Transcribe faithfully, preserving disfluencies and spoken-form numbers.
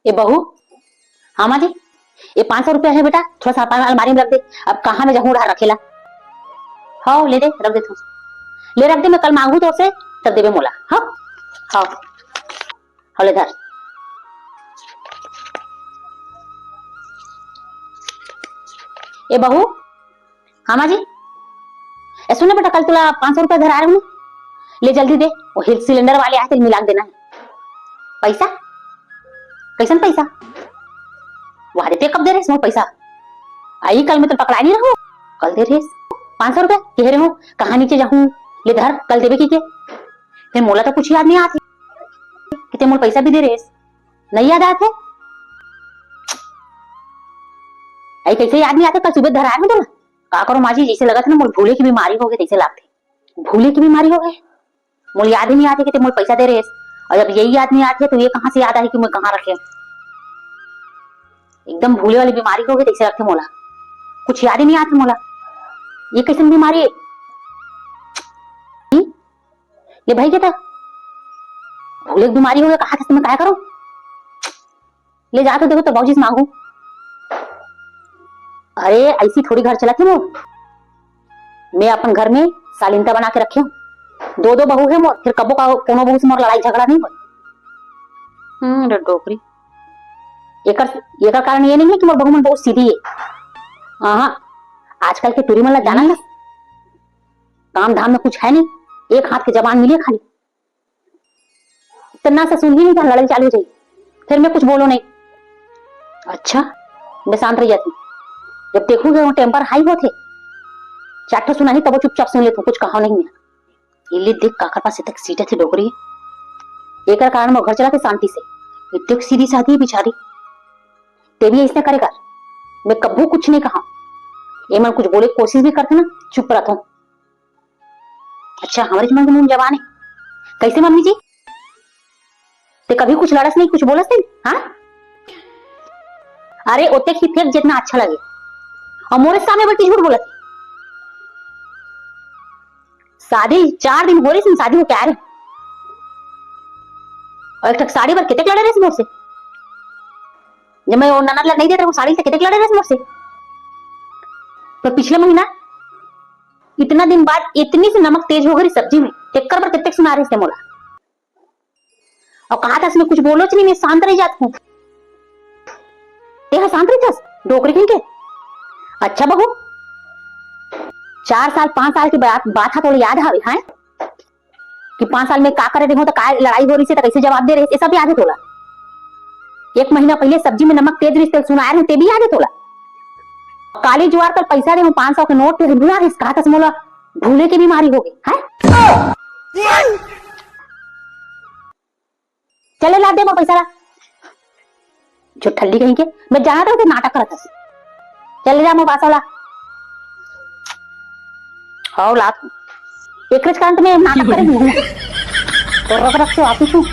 ए बहू, हाँ माँ जी, ये पाँच सौ रुपया हे बेटा, थोड़ा सा अपन अलमारी में रख दे। अब कहाँ मैं जाहूँ उधार रखे ला? हव, ले दे, रख देथँव। ले रख दे, मैं कल मांगहूँ तोर से, तब देबे मोला। हव, हव, हव, ले धर। ए बहू, हाँ माँ जी। ए सुन ना बेटा, कल तोला पाँच सौ रुपया धराए रहेंव, ले जल्दी दे, वो हेल्थ सिलेंडर वाले आए, तेला मिला के देना हे। पैसा? कइसन पैसा? वा रे, तें कब दे रहेस मोर पैसा? अई कल मैं तोला पकड़ाए नइ रहेंव, कल दे रहेस पाँच सौ रुपया, कहे रहेंव कहाँ नीचे जाहूँ, ले धर, कल देबे कहिके। फेर मोला तो कुछ याद नइ आत हे कि तें मोला पैसा भी दे रहेस, नइ याद आत हे। अई कइसे याद नइ आत हे, कल सुबह धराए रहेंव तोला। का करँव माँ जी, जइसे लगत हे ना मोला भूले के बीमारी होगे तइसे लागथे। भूले के बीमारी होगे? मोला याद ही नइ आत हे कि तें मोला पैसा दे रहेस। अउ जब यही याद नइ आत हे त ये कहाँ से याद आही कि मैं कहाँ रखे हँव? एकदम भूले वाली बीमारी होगे तइसे लगथे मोला। कुछ याद ही नइ आत हे मोला। ये कइसन बीमारी हे? हम्म? ले भई के त भूले के बीमारी होगे, कहाँ से मैं काय करँव? ले जा तो देखो, तोर बाबूजी से मांगहूँ। अरे, अइसे थोड़ी घर चलत हे मोर। मैं अपन घर में शालीनता बना के रखे हँव। दो दो बहू हे मोर, फेर कबो का कोनो बहू से मोर लड़ाई झगड़ा नइ होय। हम्म, रे डोकरी। एकर, एकर कारण ये नइ हे कि मोर बहू मन बहुत सीधी हे। हाँ, आजकल के टूरी मन ला जानत हस, काम धाम में कुछ हे नइ, एक हाथ के जबान मिले खाली। त ना ससुर ही नइ, लड़ाई चालू हो जाही। फेर मैं कुछ बोलों नइ। अच्छा, मैं शांत रह जाथँव। जब देखहूँ कि वो temper high होथे, चार ठो सुनाही तब वो चुपचाप सुन लेथँव, कुछ कहँव नइ मैं। ये ले देख काकर पास एतेक सीट हे डोकरी। एकर कारण मोर घर चलथे शांति से। एतेक सीधी साधी हे बिचारी। तें भी अइसने करे कर। मैं कभू कुछ नइ कहँव। ये मन कुछ बोले के कोशिश भी करथे ना, चुप रहिथँव। अच्छा, हमरे मन के मुँह जबान हे। कइसे मम्मी जी? तें कभी कुछ लड़स नइ, कुछ बोलस नइ, हाँ? अरे, ओतेक ही फेंक जेतना अच्छा लगे। अउ मोरे सामने बइठ के झूठ बोलत हे। शादी चार दिन हो रहिस, शादी होके आए रहेंव। अउ एक ठक साड़ी बर कतेक लड़े रहेस मोर से। जब मैं वो ननद ला नइ देत रहेंव साड़ी, त कतेक लड़े रहेस मोर से। फेर पिछले महीना इतना दिन बाद इतनी सी नमक तेज होगे रहिस सब्जी में, तेकर बर कतेक सुनाए रहिस तें मोला। अउ कहत हस मैं कुछ बोलोंच नइ, मैं शांत रह जाथँव। तें ह शांत रहिथस, डोकरी कहीं के। अच्छा बहू, चार साल, पाँच साल के बात, बात हे, तोला याद हवे, हैं? कि पाँच साल में का करे रहेंव, त का लड़ाई हो रहिस हे, त कइसे जवाब दे रहेंव, ये सब याद हे तोला। एक महीना पहिले सब्जी में नमक तेज रहिस, तेला सुनाए रहेंव, तें भी याद हे तोला। काली जुवार कल पैसा देहूँ, पाँच सौ के नोट, तें भुला गेस, कहत हस मोला भूले के बीमारी होगे, हैं? चल ले ला दे मोर पैसा ला। झुठल्ली कहीं के, मैं जानत रहेंव तें नाटक करत हस। चल ले जा मोर पैसा ला। हव लात। एकरेच कारण त मैं नाटक करे हँव। तो रख रख के वापिस हूँ।